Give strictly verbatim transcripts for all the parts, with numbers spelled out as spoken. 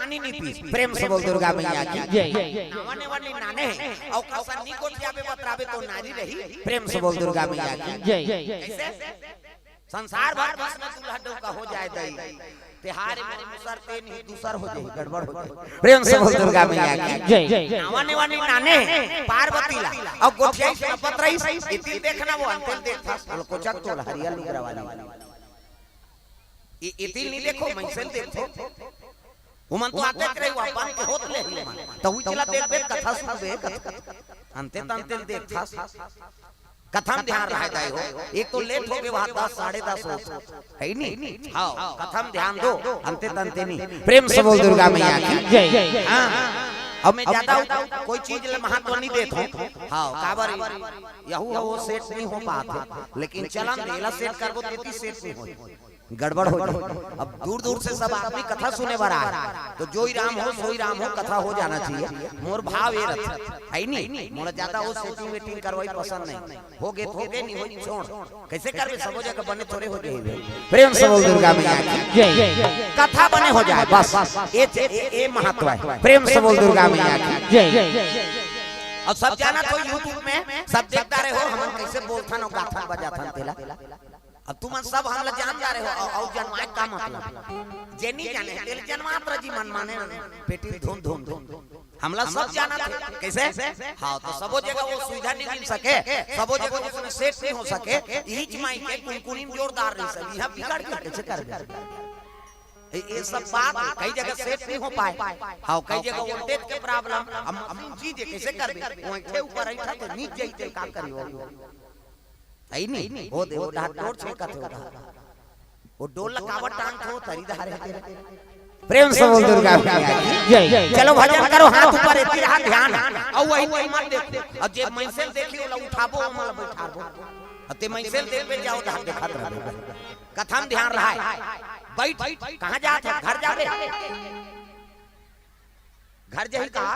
पानी नी पीस। प्रेम से बोल दुर्गा मैया की। जय। नावा नेवा नी नाने हे, अउ कसन नी गोठियाबे बतराबे तो नारी रही। प्रेम से बोल दुर्गा मैया की। जय। कैसे? संसार भर कृष्ण दूल्हा डौका हो जाए दई। तेहार में मुसर ते नहीं दूसर हो जाए, गड़बड़ हो जाए। प्रेम से बोल दुर्गा मैया की। जय। नावा नेवा नी नाने हे, पार्वती ला। अउ गोठियाइस न बतराइस, इतिल देखना वो अंतिल देखथस, बोल कोचक तोल हरियल लुगरा वाली। इ-, इतिल नी देखो, मइसेल देखो। उमन तो आते करे, वो अपन के होत ले ही उमन। तो उचला देखबे, कथा सुनबे, कथा। अंते तंते देखथस। कथा म ध्यान रहे दाई हो। एक तो लेट हो गे, वहाँ दस, साढ़े दस हो। है नी? हाँ, कथा म ध्यान दो, अंते तंते नी। प्रेम से बोल दुर्गा मैया की। जय। हाँ। अब मैं ज्यादा कोई चीज ले महत्व नहीं देत हूँ। हाँ, काबर यहू हो, वो सेट नहीं हो पात हे। लेकिन चलन दे, एला सेट करबो, तेती सेट नहीं हो। गड़बड़ हो जाए। अब दूर दूर से सब आदमी कथा सुने बर आए, तो जोई राम हो, सोई राम हो, कथा हो जाना चाहिए। मोर भाव ये रथे, है नी? मोला ज्यादा वो सेटिंग वेटिंग करवाई पसंद नहीं। हो गे तो हो गे, नहीं हो छोड़। कैसे करबे, सबो जगह बने थोड़े हो जाए। प्रेम से बोल दुर्गा मैया की। जय। कथा बने हो जाए बस, ये, ये, ये महत्व है। प्रेम से बोल दुर्गा मैया की। जय। अब सब जाना तो YouTube में सब देखता रहे हो, हमन कैसे बोलथन अउ गाथन बजाथन तेला। अब तुमन सब हमला जान जा रहे हो, अउ, अउ जनवाए का मतलब? जे नहीं जाने, तेल जनमात रह जी मन माने, पेटी धुन धुन धुन। हमला सब जाना थे, कैसे? हाँ, तो सबो जगह वो सुविधा नहीं मिल सके, सबो जगह उसने सेट नहीं हो सके। इही माई के कुनकुनी में जोरदार नहीं सब, यहाँ बिगड़ गया, कैसे कर दे? ये, ये सब बात कई जगह सेट नहीं हो पाए। हाँ, कई जगह वोल्टेज के प्रॉब्लम, हम, हम चीज कैसे करबे? वो ऐठे ऊपर ऐठा तो नीचे ही का करी हो? है नी? वो दे, वो डहा डोल छेकत हे, वो डहा। वो डोल ला काबर टांगत हो, तरी डहर हे तेरा। प्रेम से बोल दुर्गा मैया की। जय। चलो भजन करो, हाथ ऊपर, एती रहा ध्यान। अउ वही, वही मत देखो। अउ जे मइसेल देखी, ओला उठाबो, ओमन ला बैठाबो। अउ ते मइसेल देखबे, जाओ, डहर देखत रहे। कथा म ध्यान रहा है। बैठ, कहाँ जात हे? घर जाबे? घर जाही कहा?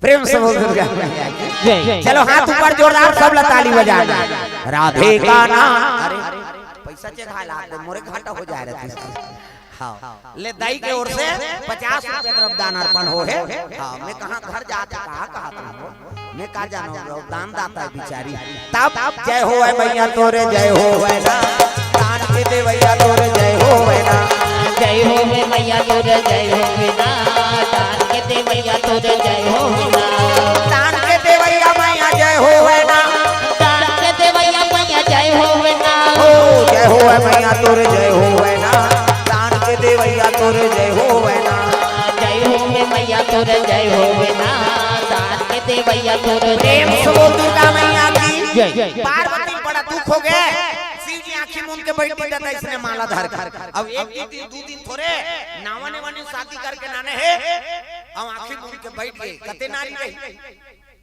प्रेम से बोल दुर्गा मैया की। जय। चलो हाथ ऊपर जोरदार, सब ला ताली बजाना। राधे का नाम। अरे, पैसा चेक हाल आते, मोरे घाटा हो जाए रहती। हाँ, ले दाई के ओर से पचास रुपया द्रव्य दान अर्पण हो हे। हाँ, मैं कहाँ घर जात हे, कहाँ, कहाँ था वो? मैं का जानो, वो दान दाता है बिचारी। तब जय होवय मैया तोरे, जय होवय ना। दान के देवैया तोरे, जय होवय ना। जय होवे मैया तोरे, जय होवे ना। दान के देवैया तोरे, जय होवे ना। दान के देवैया मैया, जय होवय ना। दान के देवैया मैया, जय होवे ना। ओ, जय होवय मैया तोरे, जय होवय ना। दान के देवैया तोरे, जय होवय ना। जय होवे मैया तोरे, जय होवे ना। दान के देवैया तोरे, जय प्रेम से होवे बोल दुर्गा ना। मैया की। जय। पार्वती बड़ा दुख हो गे। शिव जी आँखी मूंद के बैठ गे, दादा, इसने माला धर कर। अब एक दिन, दू दिन थोरे, नावा नेवा नी शादी करके नाने हे, अब आँखी मूंद के बैठ गे, कते नारी रही।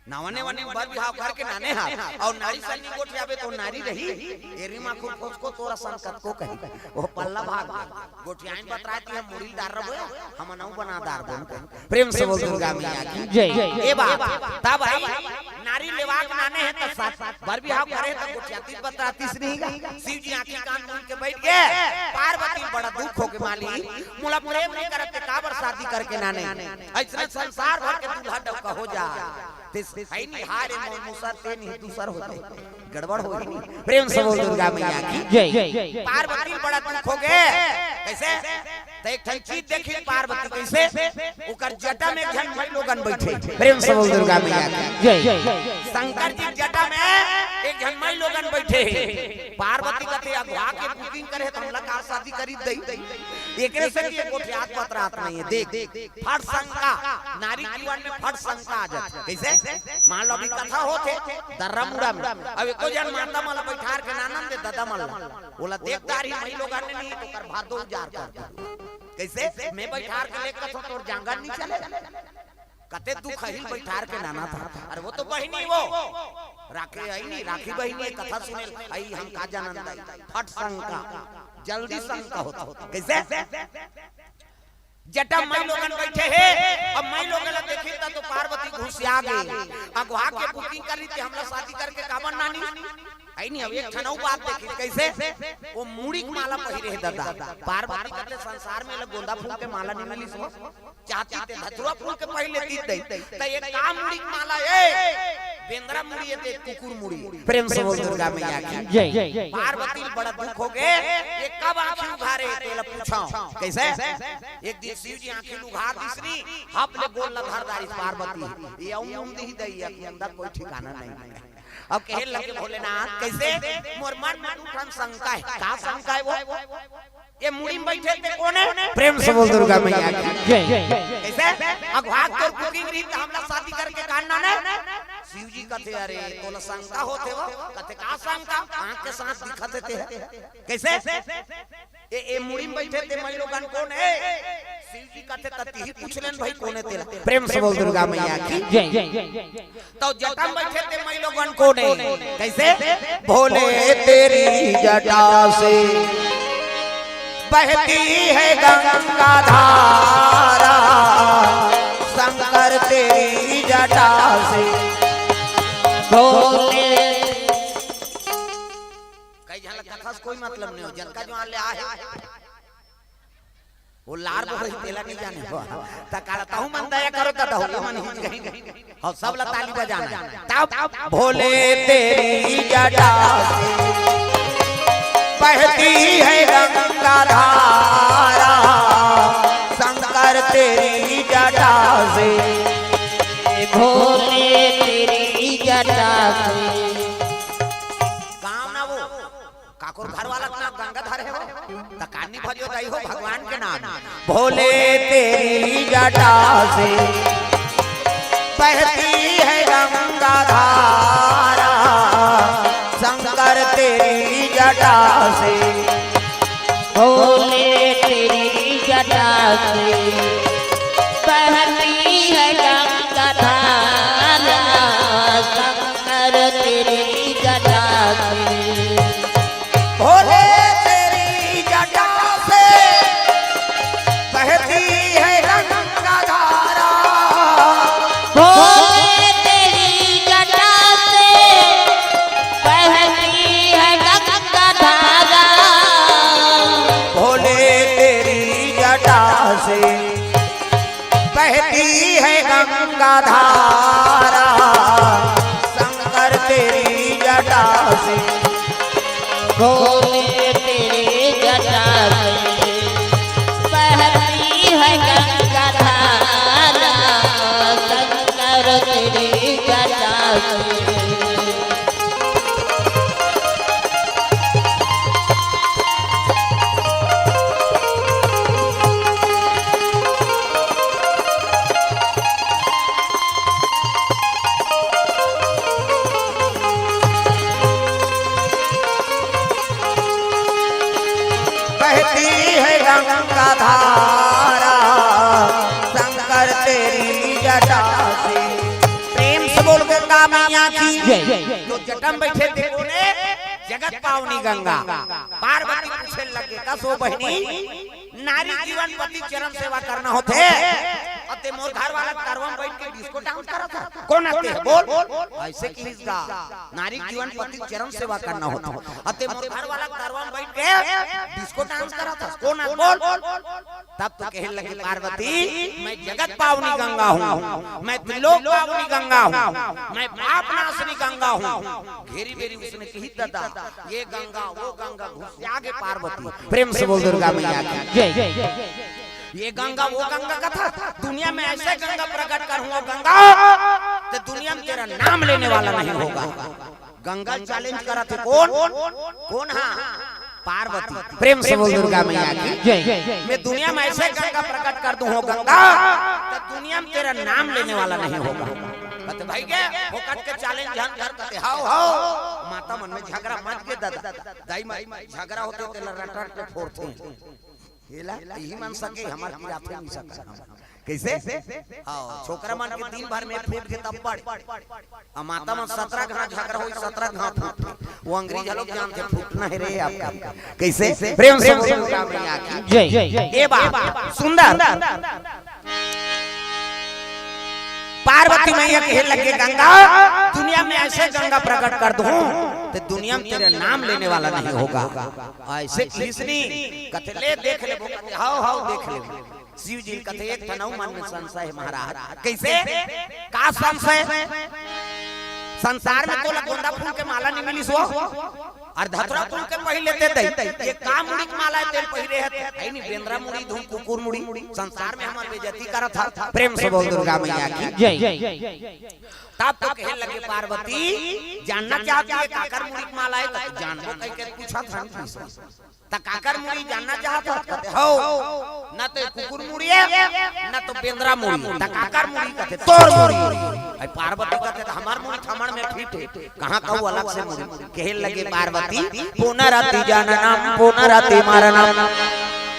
नावा नेवा बर बिहाव करके नाने हा, अउ नारी संग नी गोठियाबे तो नारी रही। एरी माखुर खोज को तोरा संग कतको कही, वो पल्ला भाग गे। गोठियाइन बतराती हम मुड़ी डार रबो, हम अनऊ बना डार बोल। प्रेम से बोल दुर्गा मैया की। जय। ए बात, तब भाई नारी लेवाक नाने हे त साथ बर बिहाव करे त गोठियातीस बतरातीस नहीं गा। शिव जी आँखी कान मूंद के बैठ गे। पार्वती बड़ा दुख हो गे, माली, मोला प्रेम नहीं करत ते काबर शादी करके नाने? ऐसने संसार भर के दूल्हा डौका हो जा। ते है नहीं हारे मो-, मुसर ते नहीं दूसर हो जाए। गड़बड़ हो गई। प्रेम से बोल दुर्गा मैया की। जय। पार्वती बड़ा दुख हो गे। कैसे? त एक ठन चीज देखी पार्वती कैसे? ओकर जटा में एक झन माई लोगन बैठे। प्रेम से बोल दुर्गा मैया की। जय। शंकर जी जटा में एक झन माई लोगन बैठे हे। पार्वती कथे अगवा के बुकिंग करे त हमला का शादी करी दई। एकरे से कि गोठियात बतरात नहीं हे। देख, फट शंका, नारी जीवन में फट शंका आ जाथे। कैसे? मान लो अभी कथा होत हे, दर्रा मुड़ा में। अब एको झन माता मन ला बैठार के नानन दे ददा मन ला। ओला देख डारही माई लोगन ने नहीं तो कर भादो उजार कर दे। कैसे? मैं बैठार के लेके कथो तोर जांगर नहीं चले। कते दुख हिल बैठार के नाना था। अरे वो तो बहिनी वो। राखे आई नहीं, राखी बहिनी कथा सुने आई हम का जानन दाई। फट शंका, जल्दी शंका होता। कैसे? जटा माई लोगन बइठे हे, अब माई लोगन ला देखिस त तो पार्वती घुसिया गे। अगवा के booking कर रही थी, हमला शादी करके काबर नानी? आई नहीं, अब एक ठन अउ बात देखिस, कइसे? वो मुड़ी के माला पहिरे हे ददा। पार्वती कथे, "संसार में ले गोंदा फूल के माला नहीं मिलिस हो, चाहती ते धतुरा फूल के पहिर लेती दई।" त ये का मुड़ी के माला ए? बेंदरा मुड़ी ए ते कुकुर मुड़ी। प्रेम से बोल दुर्गा मैया की। जय। पार्वती ल बड़ा दुख हो गे, ये कब आँखी उघारे, तेला पूछव। कइसे? एक दिन शिव जी आँखी उघार दिस नी, हप ले गोड़ ला धर डारिस पार्वती। ये अउ मुंह दिही दई, ये मुंदा कोई ठिकाना नहीं। अब कहे लगे भोलेनाथ, कइसे? मोर मन में दू ठन शंका हे। का शंका हे वो? ये मुड़ी में बइठे ते कोन हे? प्रेम से बोल दुर्गा मैया की। जय। कइसे? अगवा के तोर booking रही त हमला शादी करके काबर नाने? शिव जी कथे, "अरे, तोला शंका होथे वो?" कथे, "का शंका? आँख के साथ दिखत हे ते ह।" कइसे? ए, ए मुड़ी में बइठे ते माई लोगन कोन हे? शिव जी कथे, "त तिही पूछ लेन भाई, कोन हे तेला?" प्रेम से बोल दुर्गा मैया की। जय। त जटा में बइठे ते माई लोगन कोन हे? कइसे? भोले तेरी जटा से बहती है गंगा धारा, शंकर तेरी जटा से। भोले। कई झन ला कथा से कोई मतलब नहीं हो, जतका जुवार ले आए हे। वो लार बोल रही, तेला नहीं जाने हो। त काला तहु मन दया करो, त दहु मन ही गई। और सब ला ताली बजाना। तब भोले तेरी जटा से बहती है गंगा धारा, शंकर तेरी जटा से। भोले तेरी जटा से। गाँव ना वो, काकोर घर वाला के नाम गंगाधर हे वो, त कानी भजो दई हो भगवान के नाम। भोले तेरी जटा से बहती है गंगा धारा, शंकर तेरी जटा से। भोले तेरी जटा से बहती है गंगा धारा, शंकर तेरी जटा से। भोले तेरी जटा से बहती है गंगा धारा। भोले तेरी जटा से बहती है गंगा धारा। भोले तेरी जटा से बहती है गंगा धारा, शंकर तेरी जटा से। भोले तेरी जटा से बहती है गंगा धारा, शंकर तेरी जटा से। बहती है गंगा धारा, शंकर तेरी जटा से। प्रेम से बोल गंगा मैया की। जय। तो जटा में बइठे ते कोन हे? जगत पावनी गंगा। पार्वती पूछे लगे, "कस ओ बहिनी, नारी जीवन पति चरण सेवा करना होथे, अउ ते मोर घर वाला करवा में बइठ के disco dance करत हस? कोन आते हे? बोल।" अइसे किहिस गा, "नारी जीवन पति चरण सेवा करना होथे, अउ ते मोर घर वाला करवा में बइठ के disco dance करत हस? कोन आते? बोल।" तब तो कहे लगे पार्वती, "मैं जगत पावनी गंगा हूँ, मैं त्रिलोक पावनी गंगा हूँ, मैं पाप नाशनी गंगा हूँ।" घेरी बेरी उसने किहिस ददा, ये गंगा, वो गंगा, घुसिया गे पार्वती। प्रेम से बोल दुर्गा मैया की। जय। ये गंगा, वो गंगा कथस, दुनिया में अइसे गंगा प्रकट करहूँ, वो गंगा, त दुनिया में तेरा नाम लेने वाला नहीं होगा। गंगा ल challenge करत हे कोन? कोन हा? पार्वती। प्रेम से बोल दुर्गा मैया की। जय। मैं दुनिया में अइसे गंगा प्रकट कर दूँ हो गंगा, त दुनिया में तेरा नाम लेने वाला नहीं होगा। कथे, "भाई के फोकट के challenge झन कर।" कथे, "हाव, हाव।" माता मन में झगरा मच गे ददा, दाई माई झगरा होथे तेला रट रट के फोरथे। एला इही मन सके, हमर किराथे नइ सकय। कइसे? हाँ, छोकरा मन के दिन भर में फूट के तब बड़े। अब माता मन सतरा घांव झगरा होई, सतरा घांव फूट। वो अंग्रेज लोग जानथे फूटना हे रे आपका। कइसे? प्रेम से बोलो दुर्गा मैया की। जय। ए बाप, सुंदर। पार्वती मैया कहे लगे, "गंगा, दुनिया में ऐसे गंगा प्रकट कर दूं, तो दुनिया में तेरा नाम लेने वाला नहीं होगा।" ऐसे किसनी कथे, "ले देख ले, वो कथे, हाव, हाव, देख ले।" शिव जी कथे, "एक ठन अउ मन में संशय हे महाराज।" कइसे? का संशय? संसार में तोला गोंदा फूल के माला नहीं मिलिस हो, अउ धतुरा फूल के पहिर लेते दई। ये का मुड़ी के माला हे तेल पहिरे हे? अइ नहीं, बेंदरा मुड़ी धुन कुकुर मुड़ी। संसार में हमर बेइज्जती करत हा। प्रेम से बोल दुर्गा मैया की। जय। तब तो कहे लगे पार्वती, जानना चाहती है काकर मुड़ी के माला हे, तो जानबो कह के पूछा था। त काकर मुड़ी जानना चाहत हस? कथे, "हव, न तो कुकुर मुड़ी हे, न तो बेंदरा मुड़ी, त काकर मुड़ी?" कथे, "तोर मुड़ी।" अइ पार्वती कथे, "त हमार मुड़ी थमड़ में फिट हे, कहाँ कहूँ अलग से मुड़ी?" कहे लगे पार्वती, "पुनरपि जननम पुनरपि मरणम,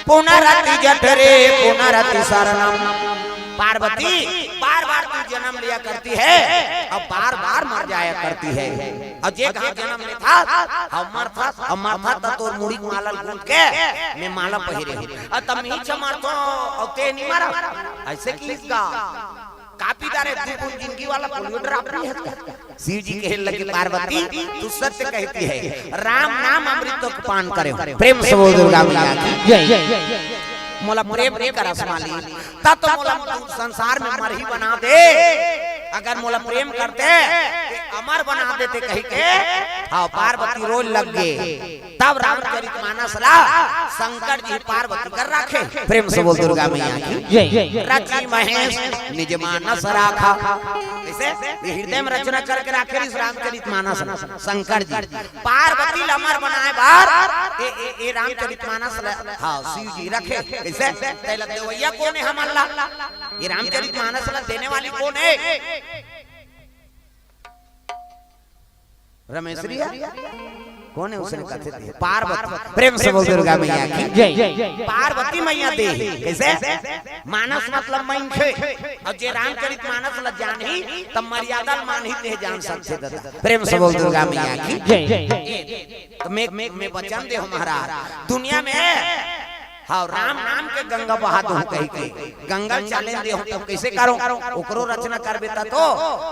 पुनरपि जठरे पुनरपि शयनम।" पार्वती, बार बार तू जन्म लिया करती है और बार बार मर जाया करती है। अउ जे कहाँ जन्म लेथस, अउ मरथस, अउ मरथस त तोर मुड़ी के माला ल गूंथ के मैं माला पहिरे हूँ। अउ तब मैं ही मरथों अउ ते नहीं मरा। अइसे किहिस गा, कापी डारे दू बूंद जिंदगी वाला पोलियो ड्राप नहीं है का? शिव जी कहे लगे, "पार्वती, तू सत्य कहती है, राम नाम अमृत को पान करे हो।" प्रेम से बोल दुर्गा मैया की। जय। मोला प्रेम नहीं करस माली, त तो मोला संसार में मरही बना दे। अगर मोला प्रेम करते, ते अमर बना देते कहि के, हाँ, पार्वती रोए लग गे। तब रामचरित मानस ला शंकर जी पार्वती कर राखे। प्रेम से बोल दुर्गा मैया की। जय। रचि महेश निज मानस राखा। कइसे? ये हृदय में रचना करके राखे रिहिस रामचरित मानस ला शंकर जी। पार्वती ल अमर बनाए बर ए, ए, ए रामचरित मानस ल, हाँ, शिव जी रखे। कइसे? तेला देवइया कोन हे हमन ला? ये रामचरित मानस ला देने वाली कोन हे? रमेश रिया? कोन हे उसने कथे दे? पार्वती। प्रेम से बोल दुर्गा मैया की। जय। पार्वती मैया दे। कइसे? मानस मतलब मनखे। अउ जे रामचरित मानस ल जानही, त मर्यादा ल मानही, ते जान सकथे दादा। प्रेम से बोल दुर्गा मैया की। जय। त मैं, मैं, मैं वचन दे हूँ महाराज, दुनिया में, हाँ, राम नाम के गंगा बहा दूँ कहि के, गंगा ल चले दे हूँ, तब कइसे करूँ? ओकरो रचना करबे त तो,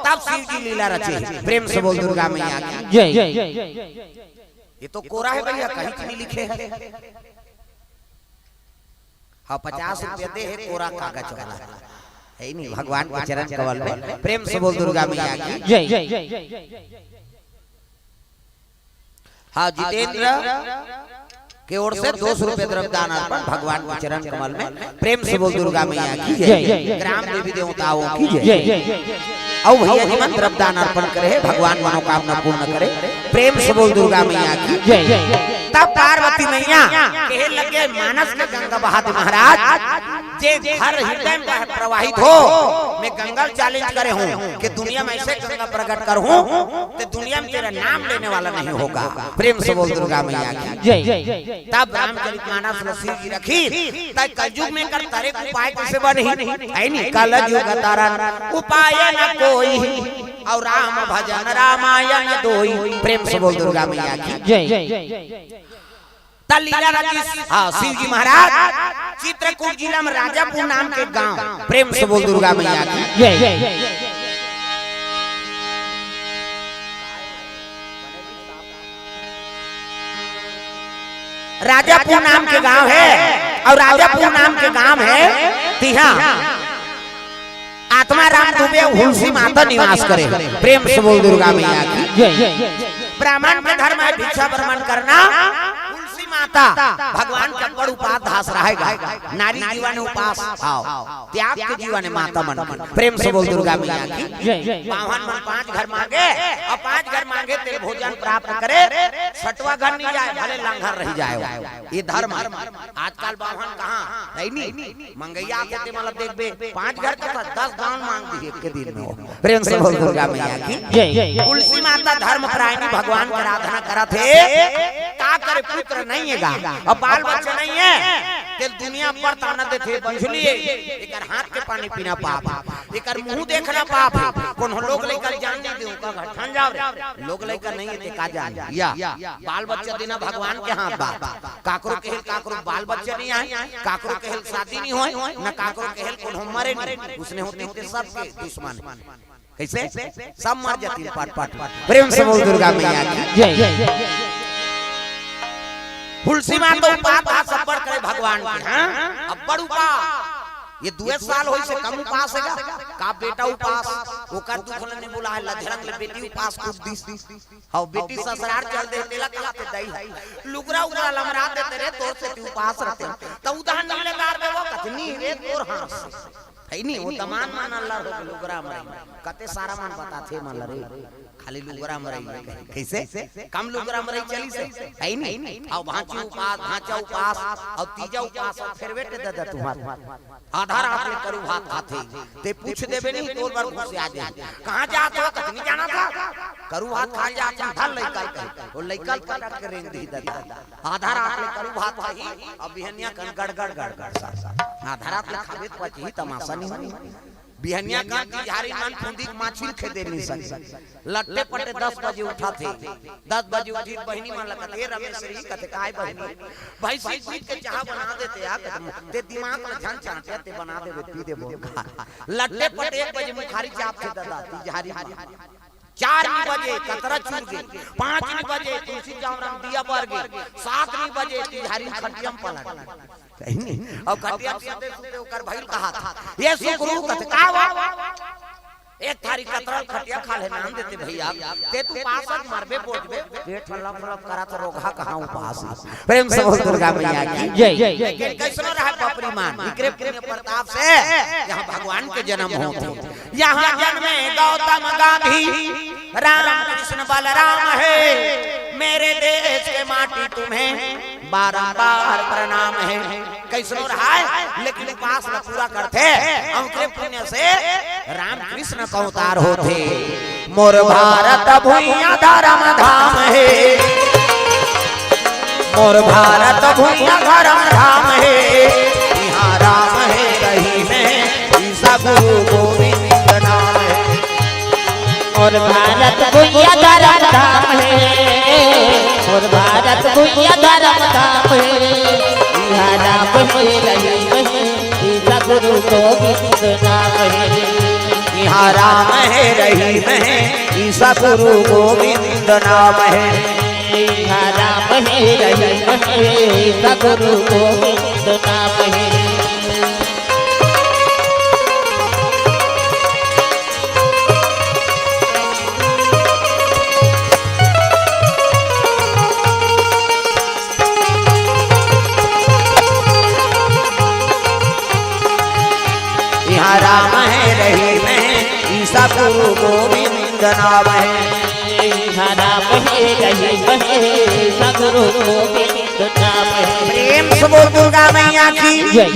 तब शिव जी लीला रचे। प्रेम से बोल दुर्गा मैया की। जय। ये तो कोरा हे भइया, कहीं नहीं लिखे हे। हाँ, पचास रुपया दे हे, कोरा कागज वाला। हे नहीं, भगवान के चरण कमल में। प्रेम से बोल दुर्गा मैया की। जय। हाँ, जितेंद्र के ओर से दो सौ रुपये द्रव्य दान अर्पण भगवान के चरण कमल में। प्रेम से बोल दुर्गा मैया की जय। जय। ग्राम देवी देवताओं की जय। जय। अउ भइया जी मन द्रव्य दान अर्पण करे हे, भगवान मनोकामना पूर्ण करे। प्रेम से बोल दुर्गा मैया की। जय। तब पार्वती मैया कहे लगे, मानस के गंगा बहा दे महाराज, जे घर हृदय में बह-, प्रवाहित हो, मैं गंगा ल challenge करे हूँ कि दुनिया में ऐसे गंगा प्रकट करूँ कि दुनिया में तेरा नाम लेने वाला नहीं होगा। प्रेम से बोल दुर्गा मैया की। जय। तब रामचरित मानस ल शिव जी रखी, तब कलयुग में कर तरे उपाय कइसे बनही? हे नहीं, कलयुग तरन उपाय न कोई, अउ राम भजन रामायण दोई। प्रेम से बोल दुर्गा मैया की। जय। त लीला रचिस, हाँ, शिव जी महाराज, चित्रकूट जिला में राजापुर नाम के गांव। प्रेम से बोल दुर्गा मैया की। जय। राजापुर नाम के गांव हे, अउ राजापुर नाम के गांव हे तिहा आत्मा राम दुबे अउ हुलसी माता निवास करे। प्रेम से बोल दुर्गा मैया की। जय। ब्राह्मण के धर्म हे भिक्षा भ्रमण करना। हुलसी माता भगवान के बड़ उपास धास रहेगा। नारी जीवन उपास, हाँ, त्याग के जीवन हे माता मन के। प्रेम से बोल दुर्गा मैया की। जय। बाम्हन मन पांच घर मांगे, अउ पांच घर मांगे ते भोजन प्राप्त करे। छठवां घर नहीं जाए, भले लांघर रहि जाए। ये धर्म हे। आजकल बाम्हन कहाँ? हे नहीं। मंगइया आथे ते मन ल देखबे, पांच घर के साथ दस गांव मांग दिही एक के दिन में। प्रेम से बोल दुर्गा मैया की। जय। हुलसी माता धर्म परायणी भगवान के आराधना करत हे। का करे, पुत्र नहीं हे गा, अउ बाल बच्चा नहीं हे, तेल दुनिया पर ताना देथे, बुझलिए? एकर हाथ के पानी पीना पाप हे, एकर मुंह देखना पाप हे। कोनो लोग लइका ल जान नइ देवं का, घर ठन जाव रे। लोग लइका नइ हे ते का जान या? बाल बच्चा देना भगवान के हाथ बा। काकरो कहेल काकरो बाल बच्चा नइ आय, काकरो कहेल शादी नइ होय, न काकरो कहेल कोनो मरे नइ। उसने होती ते सबके दुश्मन। कइसे? सब मर जाती पट पट। प्रेम से बोल दुर्गा मैया की। जय। तुलसी माँ तो उपास हाथ सब बढ़ करे भगवान के, हाँ? अब्बड़ उपास। ये दुए साल होइसे कम उपास हे का? का बेटा उपास, ओकर दुख ल नइ बुलाय, लधरंग ले बेटी उपास खूब दिस। हव, बेटी ससुरार चल दे, तेला कहाथे दई हे। लुगरा उगरा लमरा देते रे, तोर सेती उपास रहिथे। त उदहन नइ ले डार देवो, कथनी रे तोर हाँस। हइ नी, ओ दमान मान अल्लर हो लुगरा मरई। कते सारा मन बताथे मन ल रे, खाली लुगरा मरई। कइसे? कम लुगरा मरई चलिस हे, हइ नी? अउ भांची उपास, भांचा उपास, अउ तीजा उपास, अउ फेर बेटे ददा तुंहर आधा रात ले करू भात खाथे। ते पूछ देबे नहीं, तोर बर घुसिया जाही। कहाँ जात हो? कहीं नहीं जाना था। करू भात खाय जात हँव, धर लइका ल कहि। ओ लइका ल पटक के रेंग दिही ददा। आधा रात ले करू भात खाही, अउ बिहनिया कन गड़गड़ गड़गड़ सा। आधा रात ले खाबे त पचही, तमाशा नहीं होही। बिहनिया कन तिजहारी मन फुंदी के माछी ल खेदे नहीं सके। लट्टे पट्टे दस बजे उठाथे। दस बजे उठी त बहिनी मन ल कथे, "ए रमेश री," कथे, "काय बहिनी?" "भइसी दूध के चाहा बना देते यार," कथे, "ते दिमाग ल झन चांटिया, ते बना देबे, पी देबो।" लट्टे पट्टे एक बजे मुखारी चापथे ददा, तिजहारी में। चार नी बजे कतरा चुर गे, पाँच नी बजे तुलसी चौरा म दिया बर गे, सात नी बजे तिजहारी खटिया म पलट। कहीं नहीं। अउ खटिया म सुते सुते ओकर भइल कहाथे, "ए सुकरू," कथे, "का वो?" "एक थारी कतरा ल खटिया खा ले नान देते भइया, ते त उपास अस मरबे बोजबे।" पेट लप लप करत रोगहा कहाँ उपास हे। प्रेम से बोल दुर्गा मैया की। जय। लेकिन कइसनो रहय बपरी मान, इकरे पुण्य प्रताप से यहाँ भगवान के जनम होथे। यहाँ जनमे गौतम गांधी, राम कृष्ण बलराम हे। मेरे देश के माटी तुम्हें बारंबार प्रणाम हे। कइसनो रहय, लेकिन उपास ल पूरा करथे। अउ ओकरे पुण्य से राम कृष्ण के अवतार होथे। मोर भारत भुइयां धरम धाम हे, मोर भारत भुइयां धरम धाम हे, इहाँ राम हे रहिमे, ईसा गुरु गोविंद नाम हे। मोर भारत भुइयां धरम धाम हे, मोर भारत भुइयां धरम धाम हे, इहाँ राम हे रहिमे, ईसा गुरु गोविंद नाम हे। इहाँ राम हे रहिमे, ईसा गुरु गोविंद नाम हे। इहाँ राम हे रहिमे, ईसा गुरु गोविंद नाम हे। इहाँ राम हे रहिमे, ईसा गुरु गोविंद नाम हे। इहाँ राम हे रहिमे, ईसा गुरु गोविंद नाम हे। प्रेम से बोल दुर्गा मैया की। जय।